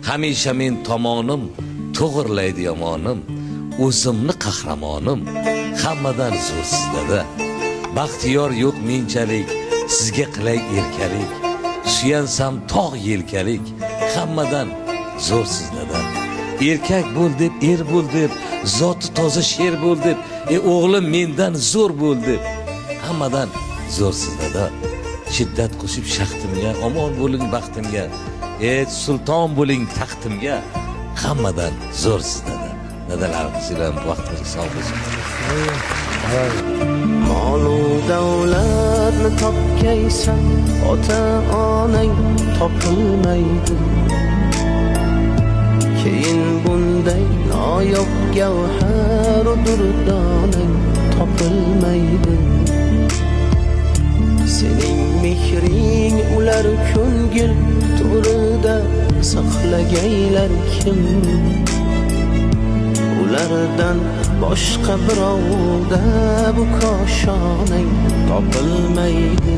Hamisha men tomonim, to'g'irlaydi yomonim. O'zimni qahramonim, hammadan zo'rsiz dada. Baxtiyor yo'q menchalik, sizga qilay erkalik. Suyansam tog' yelkalik, hammadan zo'rsiz dada. Erkak bo'l deb, er bo'l deb, zoti toza sher bo'l deb, o'g'lim mendan zo'r bo'l deb, hammadan zo'rsiz dada. Shiddat qo'shib shaxtimga, omon bo'ling baxtimga, sulton bo'ling taxtimga, hammadan zo'rsiz dada. Dadalarimiz bilan vaqtingiz sog' bo'lsin. Molu davlatni topgaysan, ota onang topilmaydi. Keyin bunday noyob gavhar durdonang topilmaydi. Sening mehring ular ko'ngil to'rida saqlagaylar kim? Ulardan boshqa birovda bu koshonang topilmaydi.